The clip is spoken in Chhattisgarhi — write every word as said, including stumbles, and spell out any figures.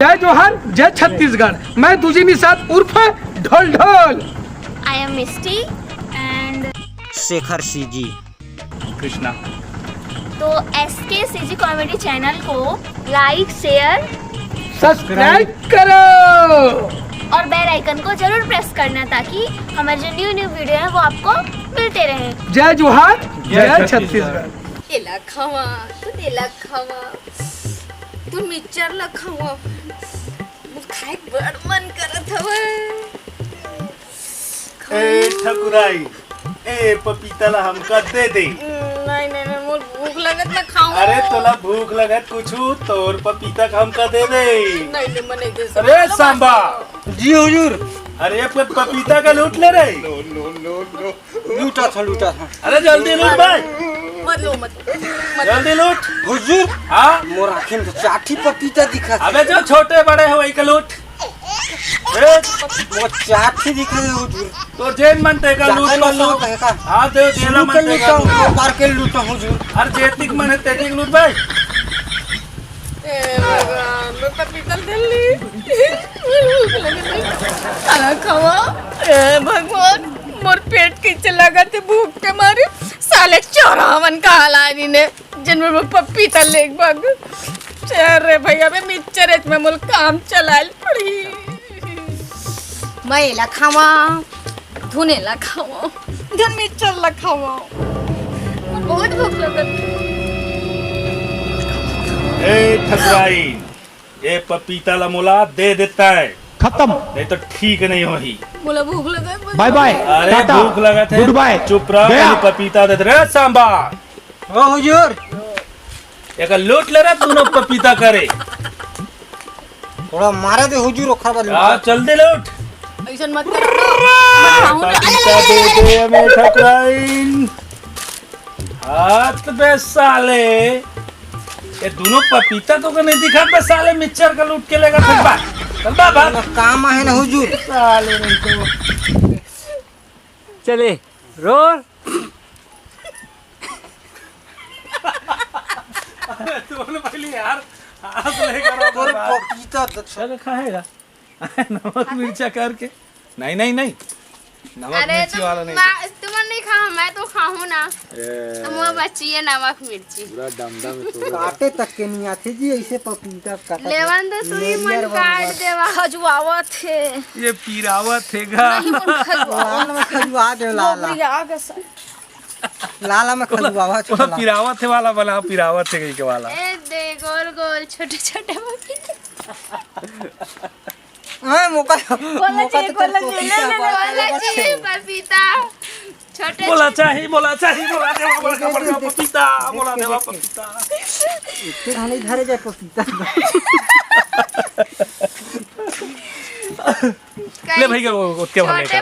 जय जोहार, जय छत्तीसगढ़। मैं दूजी निषाद उर्फ ढोल ढोल। I am Misty and Shekhar CG. Krishna. तो एस के सी जी कॉमेडी चैनल को लाइक, शेयर, सब्सक्राइब करो। और बेल आइकन को जरूर प्रेस करना, ताकि हमारे जो न्यू न्यू वीडियो है, वो आपको मिलते रहे। जय जोहार, जय जय छत्तीसगढ़। छत्तीसगढ़। एला खावा, तू एला खावा, तू मिक्सचर ला खावा। मोर खाए बड़ मन करत हवय। ए ठकुराई, ए पपीता ला हमका दे दे। नहीं, नहीं, नहीं, मोर भूख लगत, मैं खाऊं। अरे तोला भूख लगत कुछु, तोर पपीता का हमका दे दे। नहीं, नहीं, मैं नहीं दे सकता। अरे सांबा। जी हुजूर। अरे प-, पपीता का लूट ले रे। लूटा था, लूटा था। अरे जल्दी लूट भाई। मत लो, मत लो, मत लो। जल्दी लूट। हुजूर। हाँ? मोर आँखें में तो चार ठी पपीता दिखा। अबे जो छोटे बड़े हो वही का लूट। ए, मोर चार ठी दिखा है हुजूर। तो जेन मन ते का लूट कर लो। हाँ, दे, जेला मन ते का लूट। मार के लूटा हुजूर। अरे जेतिक मन है तेतिक लूट भाई। ए भगवान, मैं पपीता ले ली। खाना खावा। ए भगवान, मोर पेट कइसे लगत हे भूख के मारे। साले चोरावन का हाल आनी ने, जन मोर पपीता लेग भाग। अरे भैया, मैं मिक्सचर एच में मोल काम चलाल पड़ी। मैं एला खावा, धुन एला खावा, धुन मिक्सचर ला खावा। मोर बहुत भूख लगत। ए ठकुराई, ये पपीता ला मोला दे देता है। खत्म। नहीं तो ठीक नहीं होही। मोला भूख लगे, बस। बाय बाय, अरे टाटा, भूख लगत है। गुड बाय। चुप रह, गया। पहले पपीता दे दे रे सांबा। ओ हुजूर। एक लूट ले रे दोनों पपीता करे। थोड़ा मारा दे हुजूर, ओखर बाद आ, चल दे लूट। ऐसन मत कर। पपीता दे दे हमें ठकुराइन। हाथ बे साले, ये दोनों पपीता तो का नहीं दिखा बे साले, मिक्सचर का लूट के लेगा फिर बा। चल बा, बा। ना काम आहे ना हुजूर। साले नहीं तो। चले, रोल। अरे, तू बोल पहले यार, हाथ नहीं करो तोर बाबा। पपीता तो छ- चल, खाएगा। नमक मिर्चा करके। नहीं, नहीं, नहीं। नमक अरे, मिर्ची तुम वाला नहीं। मा-, तुमन नहीं खाओ, मैं तो खाऊं ना। ए। तो मोर बचिए नमक मिर्ची। पूरा डमडम है तोर। काटे तक के नहीं आथे जी, ऐसे पपीता काटा। लेवन तो सुई नरियर मन वाला काट बात। देवा। खजुआवत हे। ये पिरावत हे गा। नहीं, मोर खजुआवत। लाल में खजुआ दे, लाल। मोर आगे से। लाला में खजुआवा ओला छोला। पिरावत हे वाला बना, पिरावत हे कहीं के वाला। ए दे, गोल गोल, छोटे छोटे पपीता। हाँ, मोका, बोला मोका चाहिए, तो बोला चाहिए, पपीता ले, ले, ले, बोला चाहिए, पपीता। छोटे बोला चाहिए, बोला चाहिए, बोला दे, बोला दे, बोला दे, पपीता, बोला दे, पपीता। इतने खाने धरे जाए पपीता। ले भाई, वो, वो क्या बोले छोटे करा?